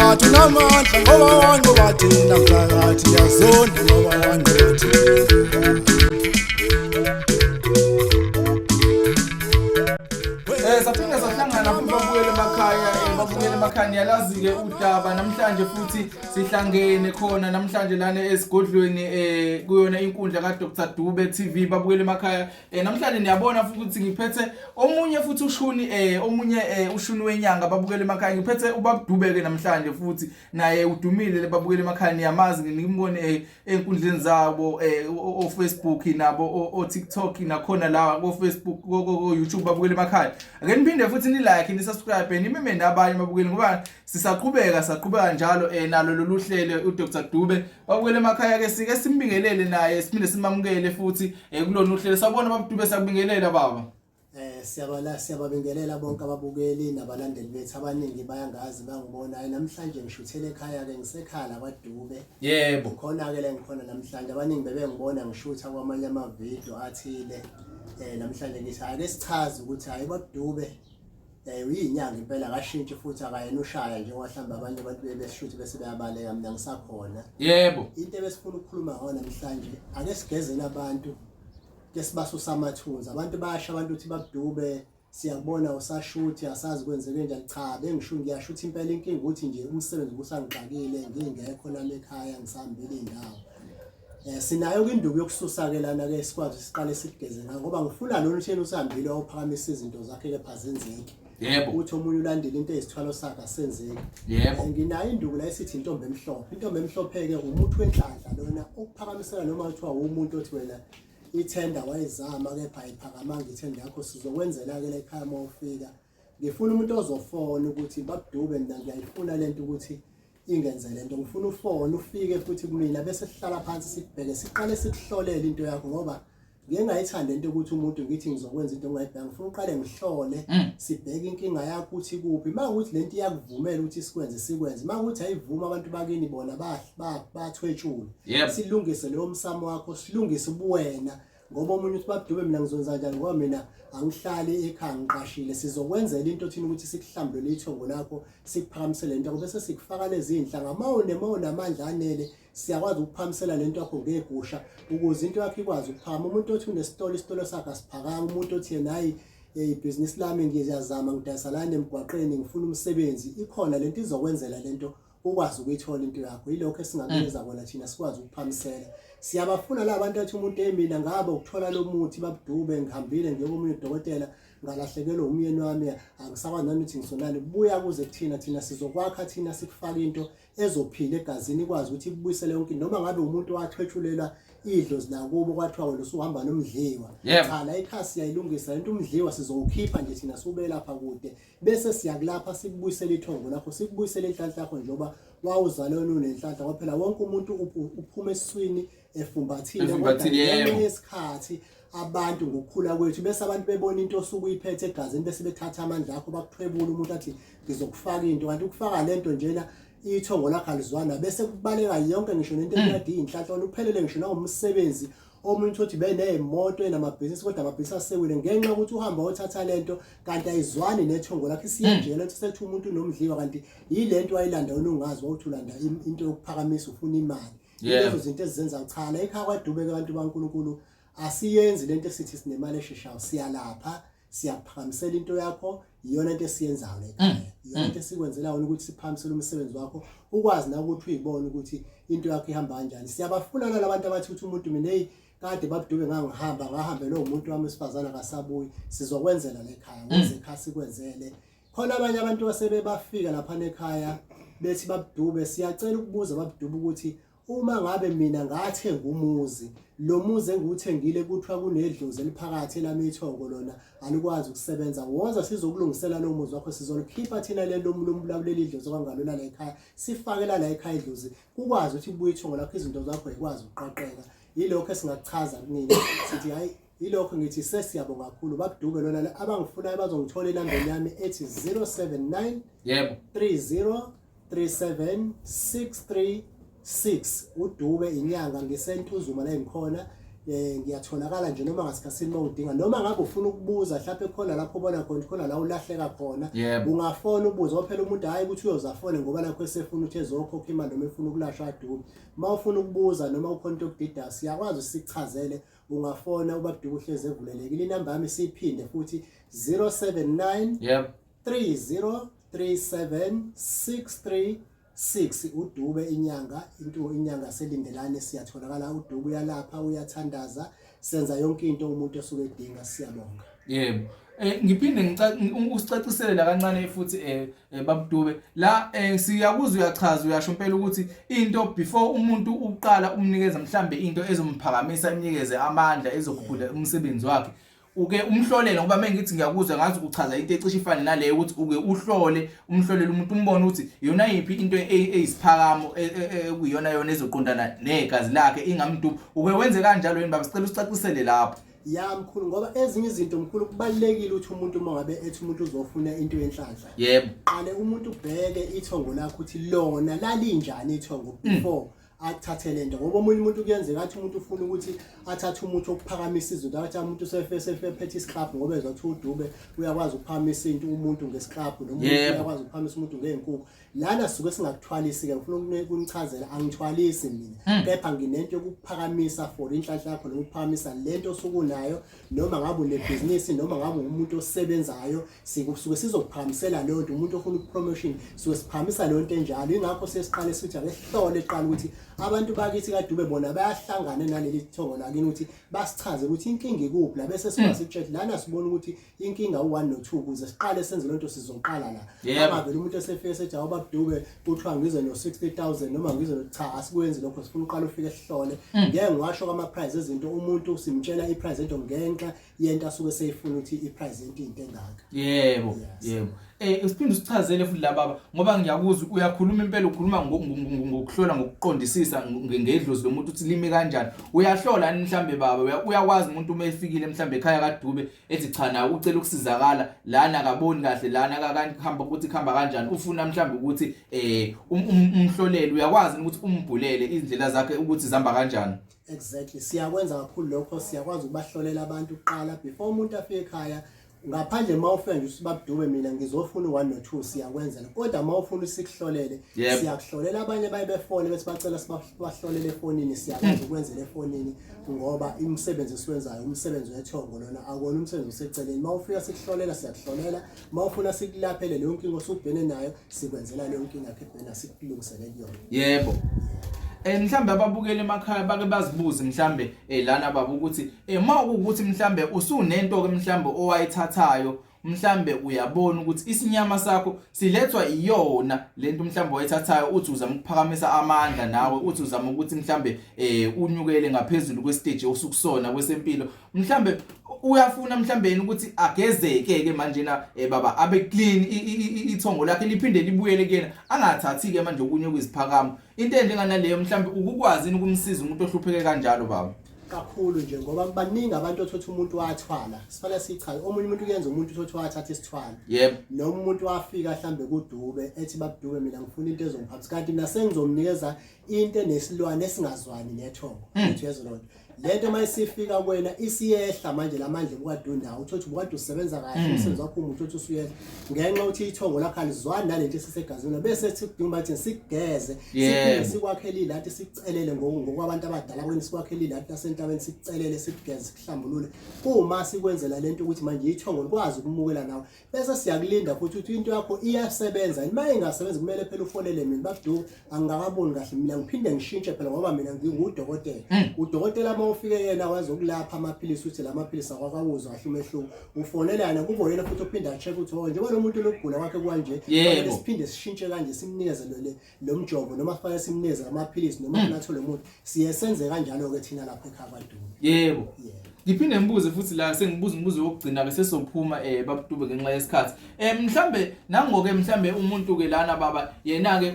Mthakathi unamandla ngoba wanqoba thina. Mthakathi ngiyazonda ngoba wanqoba thina. Saphinde sahlangana futhi babuyele emakhaya, babuyele emakhaya. Niyalazi-ke udaba namhlanje, futhi sihlangene khona namhlanje lana esigodlweni, kuyona inkundla kaDr Dube TV. Babuyele emakhaya, namhlanje niyabona futhi ukuthi ngiphethe omunye futhi ushuni, omunye ushuni wenyanga. Babukele emakhaya, ngiphethe uBaba Dube ke namhlanje futhi, naye udumile le. Babukele emakhaya, niyamazi, ngimbone ey'nkundleni zabo, o Facebook nabo o TikTok, nakhona la ko Facebook, ko YouTube. Babukele emakhaya, ake niphinde futhi ni like, ni subscribe, nimeme nabanye babukele, ngoba sisaqhubeka, saqhubeka njalo nalo lolu hlelo uDr Dube. Babukele emakhaya ke sike simbingelele naye, siphinde simamukele futhi kulona uhlelo. Sabona Baba Dube, sakubingelela baba. Siyabala, siyababingelela bonke ababukeli nabalandeli bethu. Abaningi bayangazi, bangibona. Hayi, namhlanje ngishuthele ekhaya ke, ngisekhaya la kwaDube. Khona ke la ngikhona namhlanje. Abaningi bebengibona ngishutha kwamanye amavidiyo athile. Namhlanje ngithi ake sichaze ukuthi hayi, kwaDube uyinyanga impela, akashintshi futhi akayena ushaya nje mhlawumbe abanye abantu bebeshuthi bese beyabaleka. Mina ngisakhona. Into ebesifuna ukukhuluma ngayo namhlanje, ake sigezeni abantu, ke sibasusa amathunzi. Abantu bayasho, abantu uthi, "BabDube, siyakubona usashuthi, asazi kwenzeke njani." Cha, bengisho ngiyashuthi impela. Inkinga ukuthi nje umsebenzi ubusangixakile, ngingekho nami ekhaya, ngisahambile iy'ndawo. Sinayo ke induku yokususa ke lana ke, sikwazi siqale sikugeze ngayo, ngoba ngifuna lona utheni usahambile wawuphakamisa izinto zakhe kepha azenzeki. Uthi omunye ulandela into eyisithwalo sakhe, asenzeki. Nginayo induku la esithi intombi emhlophe. Intombi emhlophe ke umuthi wenhlanhla lona, okuphakamisela noma kuthiwa umuntu othi wena ithenda wayizama kepha ayiphakamanga ithenda yakho, sizokwenzela ke la ekhaya uma ufika. Ngifuna umuntu ozofona ukuthi, "BabDube, mina ngiyayifuna lento ukuthi ingenze lento." Ngifuna ufone ufike futhi kumina, bese sihlala phansi sikubheke, siqale sikuhlolele into yakho, ngoba ngike ngayithanda into ukuthi umuntu ngithi ngizokwenza into ongayibheka. Ngifuna uqale ngihlole, sibheke inkinga yakho ukuthi kuphi. Uma ukuthi lento iyakuvumela ukuthi sikwenze, sikwenze. Uma ukuthi ayivuma, abantu bakini bona bathwetshule, silungise leyo msamo wakho, silungise ubuwena, ngoba omunye uthi, "BabDube, mina ngizokwenza njani ngoba mina angihlali ekhaya, ngiqashile?" Sizokwenzela into thina ukuthi sikuhlambulule ithongo lakho, sikuphakamisele into yakho, bese sikufaka lezi iy'nhlanga. Uma unamandla anele, siyakwazi ukuphakamisela lento yakho ngegusha ukuze into yakho ikwazi ukuphakama. Umuntu othi unesitolo, isitolo sakhe asiphakama. Umuntu othi yena, "Hayi, ibhizinisi lami ngiyazama, ngidayisa lana emgwaqeni, ngifuna umsebenzi," ikhona lento izokwenzela lento, ukwazi ukuyithola into yakho. Yilokho esingakunikeza kona thina, sikwazi ukuphamisela. Siyabafuna la bantu athi umuntu, "Mina ngabe ukuthola lo muthi, BabDube, ngihambile ngiye komunye udokotela, ngalahlekelwa umyeni wami, angisakwazi nami ukuthi ngisonani." Buya kuze kuthina, thina sizokwakha, thina sikufaka into ezophila egazini, ikwazi ukuthi ikubuyisele yonke into. Noma ngabe umuntu wathwetshulelwa idlozi lakubo, kwathiwa wena usuhamba nomdliwa, cha, la ekhaya siyayilungisa lento. Umdliwa sizowukhipha nje thina, siwube lapha kude, bese siyakulapha, sikubuyisele ithongo lakho, sikubuyisele inhlanhla yakho njengoba wawuzalwe unenhlanhla. Kwaphela wonke umuntu uphuma esiswini efumbathile, kodwa Efumbathile, yebo. ngenxa yesikhathi abantu ngokukhula kwethu, bese abantu bebona into osuke uyiphethe egazini, bese bethatha amandla akho, bakuthwebula. Umuntu athi, "Ngizokufaka into," kanti ukufaka lento njena ithongo lakho alizwana, bese kubaleka yonke ngisho nento ekade iyinhlanhla, wena uphelele ngisho nawumsebenzi. Omunye uthi beney'moto, enamabhizinisi, kodwa amabhizinisi asewile ngenxa yokuthi uhamba othatha lento kanti ayizwani nethongo lakho. Isiyenjela ukuthi sethi umuntu unomdliwa, kanti yilento ayilanda wena ungazi, wawuthi ulanda into yokuphakamisa, ufuna imali. Lezo zinto ezizenza. Cha, la ekhaya kwaDube abantu baNkulunkulu asiyenzi lento esithi sinemali esheshayo. Siyalapha, siyakuphakamisela into yakho. Iyona into esiyenzayo la ekhaya, iyona into esikwenzela yona ukuthi siphakamisele umsebenzi wakho, ukwazi na ukuthi uyibone ukuthi into yakho ihamba kanjani. Siyabafuna nalabantu abathi ukuthi umuntu, "Mina, hey, kade BabDube ngangihamba, ngahambelwe umuntu wami wesifazane, akasabuyi." Sizokwenzela la ekhaya, ngoze ekhaya sikwenzele. Khona abanye abantu asebebafika lapha ekhaya bethi, "BabDube, siyacela ukubuza BabDube ukuthi uma ngabe mina ngathenga umuzi, lo muzi engiwuthengile kuthiwa kunedlozi eliphakathi elami ithongo, lona alikwazi ukusebenza. Woza sizokulungisela lo muzi wakho, sizolikhipha thina lelo leli dlozi okwangalona la ekhaya, sifakela la ekhaya idlozi, kukwazi ukuthi kubuye ithongo lakho, izinto zakho ikwazi ukuqaqeka." Yilokho esingakuchaza kunini. Sithi hayi, yilokho ngithi sesiyabonga kakhulu BabDube. Lona la abangifunayo bazongithola enambeni yami ethi 079 30 37 636. UDube inyanga, ngiseNtuzuma la engikhona. Ngiyatholakala nje noma ngasikhathini uma udinga, noma ngabe ufuna ukubuza mhlawumbe khona lapho ubona khona khona la ulahleka khona, ungafona ubuze. Phela umuntu hhayi ukuthi uyoze afone ngoba nakho esefuna ukuthi ezokhokha imali noma efuna ukulashwa adume. Uma ufuna ukubuza noma ukhona into yokudida, siyakwazi sikuchazele. Ungafona, uBaba Dube uhlezi evulelekile. Inamba yami siyiphinde futhi, 079 30 37 636. uDube inyanga, into inyanga selindelane, siyatholakala. uDube uyalapha, uyathandaza, senza yonke into umuntu osuke edinga. Siyabonga. Yebo. Ngiphinde usicacisele la kancane futhi, babuDube la, siyakuzwa uyachaza, uyasho impela ukuthi into before umuntu uqala umnikeza mhlambe into ezomphakamisa, imnikeze amandla, ezokhuphula umsebenzi wakhe, uke umhlolele, ngoba mengithi ngiyakuzwa ngathi uchaza into ecishe ifane naleyo, ukuthi uke uhlole, umhlolele umuntu, umbone ukuthi iyona yiphi into eyisiphakamo ekuyiyona yona ezoqondana negazi lakhe ingamdubu. Uke wenze kanjalo yini, baba? Sicela usicacisele lapho. Ya mkhulu, ngoba ezinye izinto, mkhulu, kubalulekile ukuthi umuntu uma ngabe ethi umuntu uzofuna into yenhlanhla, qale umuntu ubheke ithongo lakho ukuthi lona lalinjani ithongo before athathe lento, ngoba omunye umuntu kuyenzeka athi umuntu ufuna ukuthi athathe umuthi wokuphakamisa izinto, athi umuntu sefephethe isiklabhu ngoba ezwa ukuthi uDube uyakwazi ukuphakamisa into umuntu ngesiklabhu, noma umuntu uyakwazi ukuphakamisa umuntu ngey'nkukhu. Lana suke singakuthwalisi-ke. Ngifuna ukunichazela, angithwalisi mina, kepha nginento yokukuphakamisa for inhlanhla yakho, noma ukuphakamisa lento osuke unayo, noma ngabe unebhizinisi, noma ngabe umuntu osebenzayo, sikusuke sizokuphakamisela leyo nto. Umuntu ofuna upromotion, suke siphakamisa leyo nto enjalo. Ingakho sesiqale sithi ake sihlole qala ukuthi abantu bakithi kaDube bona bayahlangana naleli thongo lakini, ukuthi basichaze ukuthi inkinga ikuphi la, bese sikwazi ukutshela lana sibona ukuthi inkinga u1 no2, ukuze siqale senze lento. Sizoqala la. Angavele umuntu esefike sethi, "Awu babuDube, kuthiwa ngize no60000 noma ngize no." Cha, asikwenzi lokho. Sifuna uqala ufike sihlole. Ngeke ngiwasho kwama price ezinto, umuntu simtshela iprice ento ngenxa yento asuke seyifuna, ukuthi iprice yento into engaka. Yebo. Usiphinde usichazele futhi la, baba, ngoba ngiyakuzwa uyakhuluma impela, ukhuluma ngokuhlola, ngokuqondisisa ngedlozi lomuntu ukuthi limi kanjani. Uyahlola yini mhlambe, baba? Uyakwazi umuntu uma efikile mhlambe ekhaya kaDube ethi cha, nawe ucela ukusizakala lana, akaboni kahle lana kuhamba ukuthi kuhamba kanjani, ufuna mhlambe ukuthi umhlolele, uyakwazi ukuthi umbhulele izindlela zakhe ukuthi zihamba kanjani? Exactly, siyakwenza kakhulu lokho. Siyakwazi ukubahlolela abantu kuqala before umuntu afike ekhaya. Ngaphandle uma ufika nje usibabuDube, mina ngizofuna u-1 no-2, siyakwenzela, kodwa uma ufuna sikuhlolele, siyakuhlolela. Abanye baye befone bethi bacela sibahlolele efonini, siyakwazi ukwenzela efonini, ngoba imisebenzi esiwenzayo umsebenzi wethongo lona, akuwona umsebenzi oseceleni. Uma ufika sikuhlolela, siyakuhlolela. Uma ufuna sikulaphele leyo nkinga osubhene nayo, sikwenzela leyo nkinga yakho ebhene, sikulungisele kuyona. Yebo. Mhlambe ababukeli emakhaya bake bazibuze mhlambe lana, baba, ukuthi uma ukuthi mhlambe usunento ke mhlambe owayithathayo, mhlambe uyabona ukuthi isinyama sakho silethwa iyona lento mhlambe wayithathayo, uthi uzama ukuphakamisa amandla nawe, uthi uzama ukuthi mhlambe unyukele ngaphezulu kwestage osukusona kwesempilo, mhlambe uyafuna mhlambe yena ukuthi agezeke ke manje na, baba, abe clean, ithongo lakhe liphinde libuyele kuyena, angathathi ke manje okunye kwiziphakamo, into enjenganaleyo, mhlambe ukukwazi ukumsiza umuntu ohlupheke kanjalo, baba? Kakhulu nje, ngoba baningi abantu othothi umuntu wathwala. Sifanele sichaze, omunye umuntu kuyenza umuntu uthi wathatha isithwalo, noma umuntu wafika mhlambe kuDube ethi, "BabDube, mina ngifuna into ezongiphathisa," kanti mina sengizomnikeza into enesilwane esingazwani nethongo. Uthi uyezwa loo nto, lento uma isifika kuwena isiyehla manje lamandla obukade unawo, uthi ubukade usebenza kahle, umsebenzi wakho umuhle, uthi usuyehla ngenxa ukuthi ithongo lakho alizwani nalento esisegazini, bese sikudinga ukuthi sikugeze, siphinde sikwakhele ilathi, sikucelele ngokwabantu abadala kweni, sikwakhele ilathi lasentabeni, sikucelele, sikugeze, sikuhlambulule. Kuma sikwenzela lento ukuthi manje ithongo likwazi ukumukela nawe, bese siyakulinda futhi ukuthi into yakho iyasebenza. Uma ingasebenzi, kumele phela ufonele mina, "BabDube, angikakaboni kahle mina," ngiphinde ngishintshe phela, ngoba mina ngingudokotela. Udokotela uma ufike yena wazokulapha amaphilisi, uthi la maphilisi akwakawuzwa kahle umehluko, ufonela yena, kube yena futhi uphinde a-check ukuthi, oh, njengoba lo muntu lokugula kwakhe kwanje, kufanele siphinde sishintshe kanje, simnikeze lo mjovo, noma kufanele simnikeze amaphilisi, noma kufanele athole umuthi. Siye senze kanjalo-ke thina lapha ekhaya kwaDube. Yebo. Ngiphinde ngibuze futhi la, sengibuza umbuzo wokugcina ke, sesophuma, babuDube, ngenxa yesikhathi. Mhlambe nangoke mhlambe umuntu ke lana, baba, yena ke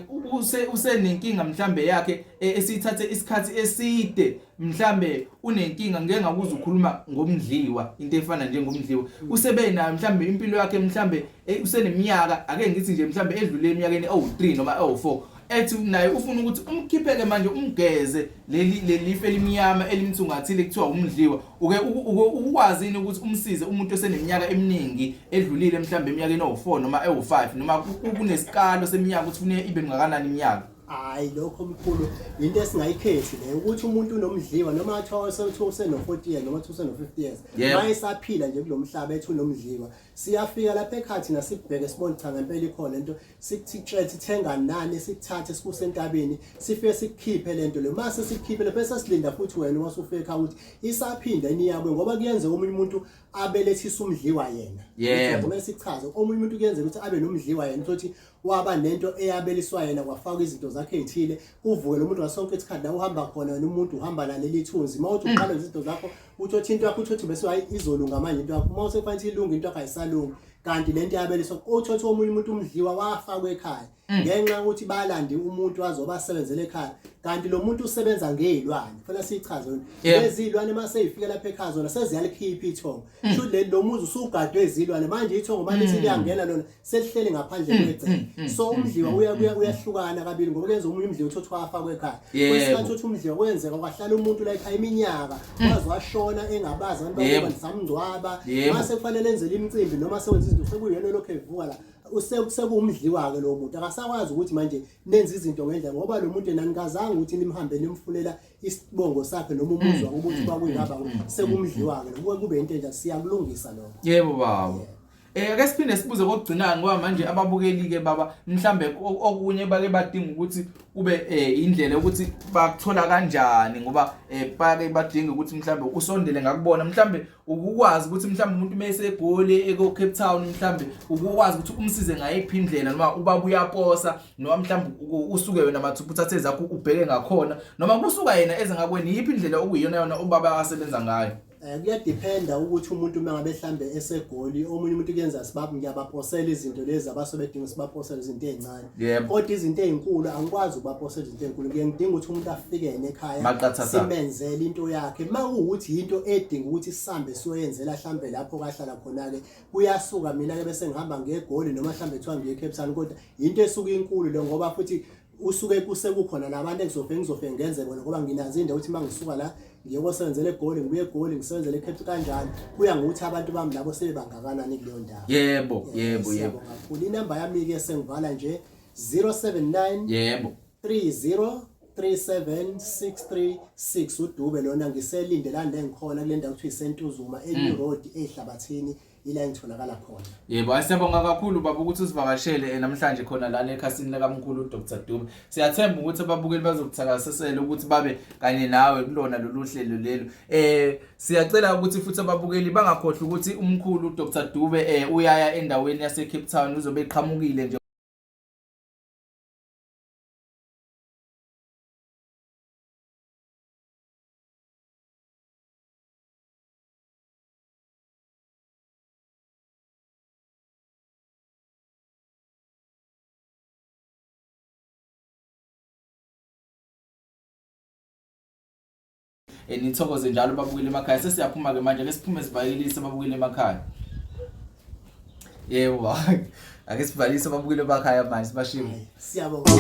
usenenkinga mhlambe yakhe esithathe isikhathi eside, mhlambe unenkinga, ngeke ngakuza ukhuluma ngomdliwa, into efana njengomdliwa usebe nayo mhlambe impilo yakhe, mhlambe useneminyaka, ake ngithi nje mhlambe edlule eminyakeni ewu3 noma ewu4. ethi naye ufuna ukuthi umkhipheke manje umgeze leli lelife elimnyama elimthungathile kuthiwa umdliwa uke ukwazi yini ukuthi umsize umuntu oseneminyaka eminingi edlulile mhlawumbe eminyakeni ewu4 noma ewu5 noma kunesikalo seminyaka ukuthi kufanele ibe mingakanani iminyaka? Hayi, lokho mkhulu into esingayikhethi leyo, ukuthi umuntu unomdliwa noma athiwa sekuthiwa useno-40 years noma kuthiwa useno-50 years, mayesaphila nje kulo mhlaba ethi unomdliwa, siyafika lapha ekhaya thina sikubheke sibone cha ngempela ikhona lento, sikuthi thenga nani, sikuthathe sikuse entabeni, sifike sikukhiphe lento le. Mase sikukhiphe le bese silinda futhi wena uma usufika ekhaya ukuthi isaphinda yini iyakwe, ngoba kuyenzeka omunye umuntu abelethisa umdliwa yena. Kumele sichaze, omunye umuntu kuyenzeka ukuthi abe nomdliwa yena, uthi waba nento eyabeliswa yena, kwafakwa izinto zakhe ezithile, kuvuke lo muntu ngasonke isikhathi la uhamba khona wena umuntu uhamba naleli thunzi. Uma uthi uqala izinto zakho, uthi othi into yakho, uthi bese hayi izolunga manje into yakho, uma usekufanele ilunge into yakho ayisalungi, kanti lento yabeliswa. Uthi othi omunye umuntu umdliwa wafakwa ekhaya ngenxa yokuthi balande umuntu azobasebenzela ekhaya, kanti lo muntu usebenza ngezilwane. Kufanele sichaze lezi zilwane uma seyifika lapha ekhaya zona seziyalikhipha ithongo, shuthi leli lo muzi usugadwe izilwane manje, ithongo manje liyangena lona selihleli ngaphandle kwegceke. So umdliwa uya uyahlukana kabili, ngoba kuyenza omunye umdliwa uthi wafakwa ekhaya, kwesikhathi uthi umdliwa kwenzeka kwahlala umuntu la ekhaya iminyaka, waze washona engabazi abantu bakuba samngcwaba, mase kufanele enzele imicimbi noma sewenza izinto, sekuyena lokho evuka la sekuwumdliwa-ke lowo muntu, akasakwazi ukuthi manje nenze izinto ngendlela, ngoba lo muntu yena nikazange ukuthi nimhambe nimfunela isibongo sakhe noma umuzi wakubo ukuthi kwakuyingaba, sekumdliwa-ke lo, kube into enjalo, siyakulungisa lokho. Yebo baba. Ake siphinde sibuze kokugcina, ngoba manje ababukeli ke baba mhlambe okunye bake badinga ukuthi kube indlela yokuthi bakuthola kanjani, ngoba bake badinga ukuthi mhlambe usondele ngakubona, mhlambe ukukwazi ukuthi mhlambe umuntu mase eGoli eko Cape Town, mhlambe ukukwazi ukuthi umsize ngayiphi indlela, noma ubaba uyaposa, noma mhlambe usuke wena mathupha uthathe zakho ubheke ngakhona, noma kusuka yena eze ngakweni, yiphi indlela okuyiyona yona ubaba asebenza ngayo? Kuyadependa ukuthi umuntu uma ngabe mhlambe eseGoli, omunye umuntu kuyenza sibab ngiyabaposela izinto lezi abasuke bedinga sibaposele izinto ezincane, kodwa izinto ezinkulu angikwazi ukubaposela izinto ezinkulu, ngiye ngidinga ukuthi umuntu afike yena ekhaya simenzele into yakhe. Uma kuwukuthi into edinga ukuthi sihambe siyoyenzela mhlambe lapho kahlala khona-ke, kuyasuka mina-ke bese ngihamba ngeGoli noma mhlambe kuthiwa ngiye eCape Town, kodwa into esuke inkulu le, ngoba futhi usuke kusekukhona labantu engizofike ngizofe ngenze bona, ngoba nginazo indawo ukuthi uma ngisuka la ngiye kosebenzela eGoli, ngibuye eGoli ngisebenzele eCape, kanjalo kuya ngokuthi abantu bami labo sebebangakanani kuleyo ndawo. yebo yebo yebo Siyabonga kakhulu. Inamba yami-ke sengivala nje, 079 30 37636, uDube lona, ngiseLindelani lengikhona kule ndawo kuthiwa iseNtuzuma, eNew Road, eHlabathini, ila engitholakala khona. Yebo, asiyabonga kakhulu baba ukuthi usivakashele namhlanje khona lana ekhasini likaMkhulu Dr Dube. Siyathemba ukuthi ababukeli bazokuthakasesela ukuthi babe kanye nawe kulona lolu hlelo lelo. Siyacela ukuthi futhi ababukeli bangakhohlwa ukuthi umkhulu Dr Dube uyaya endaweni yase Cape Town, uzobe eqhamukile nje nithokoze njalo babukele emakhaya. Sesiyaphuma ke manje, ake siphume sivalelise ababukele emakhaya. Yebo, ake sivalise ababukele emakhaya manje, sibashiye. Siyabonga.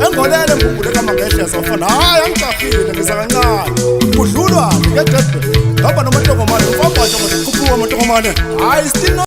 Engolele ngikhumbule kaMangehla safana, hayi angijahile, ngiza kancane, kudlulwa ngedebe ngihamba nomantongomane, ufambasha ngokukhuphuka amantongomane, hayi still.